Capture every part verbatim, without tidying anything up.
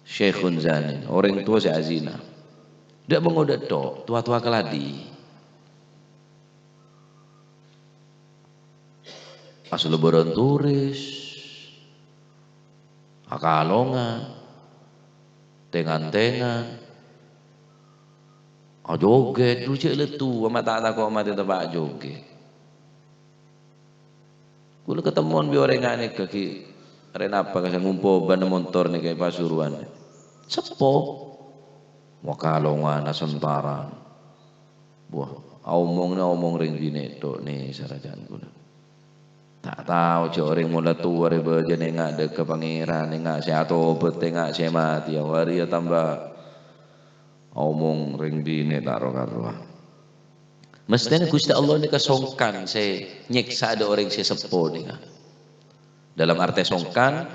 Syaikhun zanin, orèng towa sè azina. Dâ' bângo dâ' tok, towa-towa kaladi. Pas lebbhârân torès, akalongan, tèng-antèngan, ajogèt, dhu cè' la towa, ma' ta' tako' matè teppa' ajogèt. Kaulâ katemmowan bi' orèng nganèka ghi' rè napa ka sè ngompo bân montor nèka è Pasuruan. Seppo. Makalongan asentaran. Wah, aomongnga omong rèng binè' tok nè sarajân kaulâ. Ta' tao jâ' orèng mola towa rè bâjâna enga' dâ' ka Pangèran, enga' sè atobât, enga' sè matè. Arèya tamba omong rèng binè' ta' ro-karowa. Mestèna Ghustè Allah nèka songkan sè nyèksa dâ' orèng sè seppo nèka. Dalam artè songkan,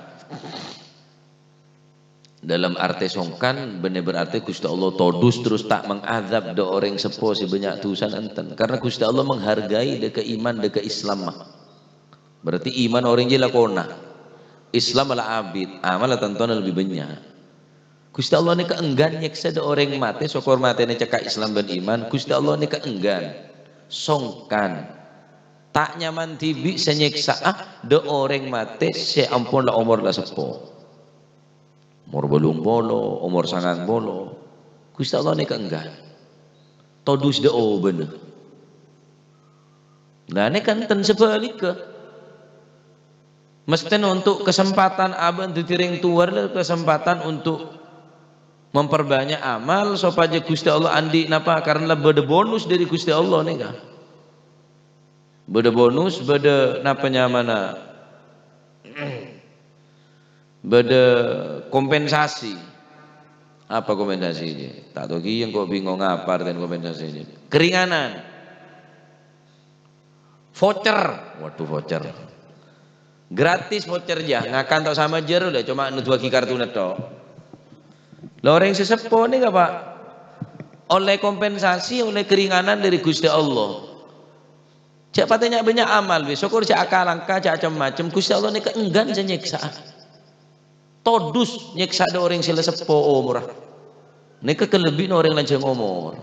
dalam artè songkan, bânnè berarti Ghustè Allah todus terros ta' mangazab dâ' orèng seppo sè bânnya' dusana, enten. Karena Ghustè Allah menghargai dâ' ka iman, dâ' ka Islam, ma. Berarti iman orèng jiyâ lakona. Islam la abit, amal tantona lebbi bânnya'. Ghustè Allah nèka engghân nyèksa dâ' orèng matè, sokor matèna cekka' Islam bân iman. Ghustè Allah nèka engghân. Songkan. Ta' nyaman dhibi' sè nyèksa'a dâ' orèng matè sè ampon la omor la seppo. Omor bâllung polo, omor sangang polo. Ghustè Allah nèka engghân. Todus dâ' obâna. Lah, nèka enten sabhâligghâ. Mestèna untuk kesempatan abâ' dhâddhi rèng towa, kesempatan untuk memperbanyak amal sopajâ Ghustè Allah andi' napa, karena bâdâ bonus dâri Ghustè Allah nèka. Bâdâ bonus, bâdâ napa nyamana? Bâdâ kompensasi. Apa kompensasi jiyâ? Ta' tao kèya engko' bingung apa artèna kompensasi jiyâ. Keringanan. Voucher. Waduh, voucher. Gratis voucher jiyâ. Ngakan ta' osa majâr, la coma nodhuwâghi kartona tok. Lah orèng sè seppo nèka, Pak, ollè kompensasi, ollè keringanan dâri Ghustè Allah. Jhâ' patè nya'-bânnya' amal, bi' sokor jhâ' akalangka, jhâ' cem-macem. Ghustè Allah nèka engghân sè nyèksa. Todus nyèksa dâ' orèng sè la seppo omorra. Nèka kalebbi'na orèng lanjhâng omor.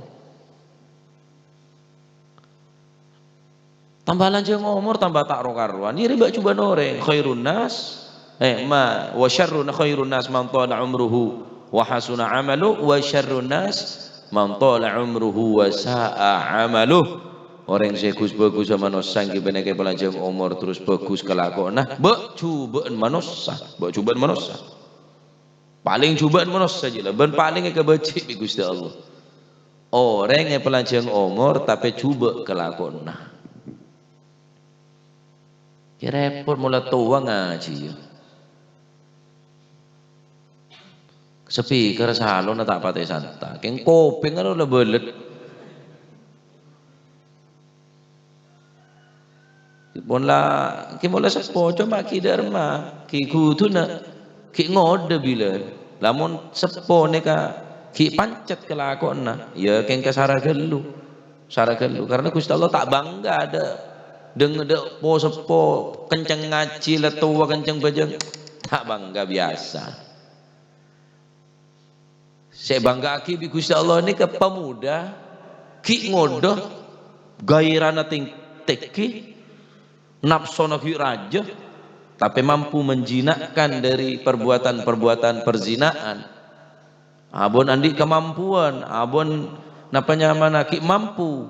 Tamba lanjhâng omor, tamba ta' ro-karowan. Iyâ rèya bâ' jhubâ'na orèng. Khairun nas, eh, ma, wa syarrun, khairun nas man tala umruhu wa hasuna amalu, wa syarrun nas man tala umruhu wa sa'a amaluh. Orèng sè ghus-bhâghussa manossa ènggi panèka palanjhâng omor terros bhâghus kalakowanna. Bâ' jhubâ'na manossa. Bâ' jhubâ'na manossa. Palèng jhubâ'na manossa jiyâ la, bân palèng èkabâjhi' bi' Ghustè Allah. Orèng èpalanjhâng omor tapè jhubâ' kalakowanna. Iyâ rèpot mola towa ngajhi, iyâ. Speaker salonna ta' patè santa. Kèng kopèngnga la bâlât. Pon la, ghi' mola seppo, coma ghi' dâ' remma, ghi' ghuduna, ghi' ngodâ bilân. Lamon seppo nèka ghi' pancet kalakowanna, iyâ kèng kasara ghâllu. Sara ghâllu. Karena Ghustè Allah ta' bangga dâ', dâng-, dâ' po-seppo kenceng ngajhi, la towa kenceng bhâjâng. Ta' bangga, biyasa. Sè èbângga'aghi bi' Ghustè Allah nèka pemuda ghi' ngodâ, gairana teng-, tèngghi, napsona ghi' rajâ, tapè mampu menjinakkan dâri perbuatan-perbuatan perzinaan. Abâ' andi' kamampuan, abâ' napa nyamana ghi' mampu,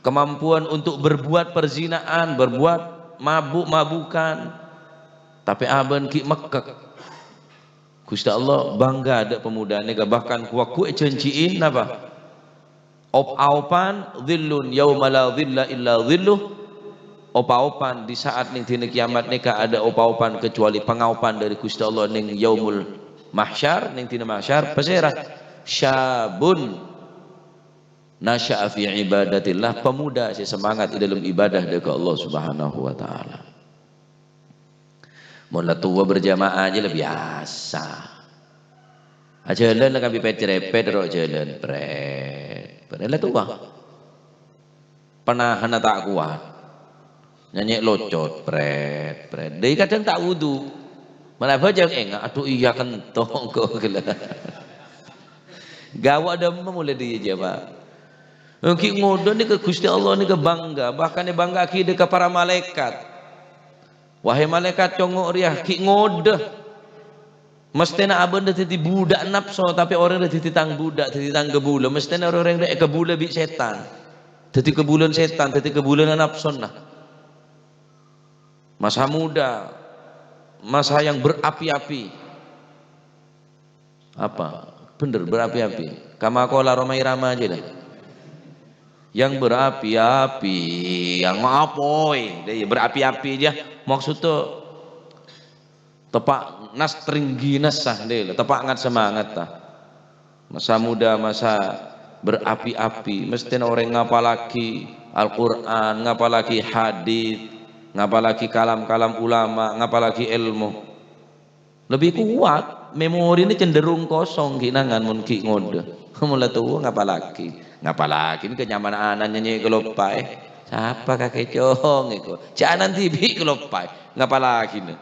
kamampuan untuk berbuat perzinaan, berbuat mabuk-mabukan, tapè abâ' ghi' mekkek. Ghustè Allah bangga dâ' pemuda nèka, bahkan ghu-lagghu èjhânjhi'in napa? Op-aopan, "Dhillun yauma la dhilla illa dhilluh." Op-aopan di saat neng dina kiamat nèka adâ' op-aopan kecuali pangaopan dâri Ghustè Allah neng Yaumul Mahsyar, neng dina mahsyar, pasèra? "Syabun nasya'a fi ibadatillah," pemuda sè semangat è dâlem ibadah dâ' ka Allah Subhanahu wa Ta'ala. Mon la towa berjamaah jiyâ la biyasa. Ajhâlân la kabbhi pèt-cerepet ro' jhâlân, pret. Pret la towa. Panahanna ta' kowat. Nyanyè locot, pret, pret. Dâri kadhâng ta' wudu. Mala bâjâng enga', adhu iyâ kento engko' ghellâ'. Ghâbây dhimma molaè dhiyâ jâ, Pak. Ènggi ngodâ nèka Ghustè Allah nèka bangga, bahkan èbanggaaghi dâ' ka para malaèkat. Wahai malaèkat congngo' rèya, ghi' ngodâ. Mesthèna abâ'na dhâddhi bhudhâ'na napso, tapè orèng rèya dhâddhi tang bhudhâ', dhâddhi tang kabulâ. Mesthèna orèng rèya èkabulâ bi' sètan. Dhâddhi kabulâna sètan, dhâddhi kabulâna napsona. Masa muda, masa yang berapi-api. Apa? Bhender, berapi-api. Kama kola Rhoma Irama jâ, dâ. Yang berapi-api, yang apoy. Dâ, iyâ, berapi-api jâ. Maksudnya, teppa' nas tringgi nassa, dâ, teppa' ngat-semangat, ta. Masa muda, masa berapi-api. Mesthèna orèng ngapallaghi Al-Qur'an, ngapallaghi hadits, ngapallaghi kalam-kalam ulama, ngapallaghi èlmo. Lebbi kowat, memorina cenderung kosong ghi' nangan mon ghi' ngodâ. Mon la towa ngapallaghi. Ngapallaghi kanyamanan ana' nyanyè kaloppaè. Sapa kakè cong èko? Jhâ' ana' dhibi' kaloppaè. Ngapallaghina.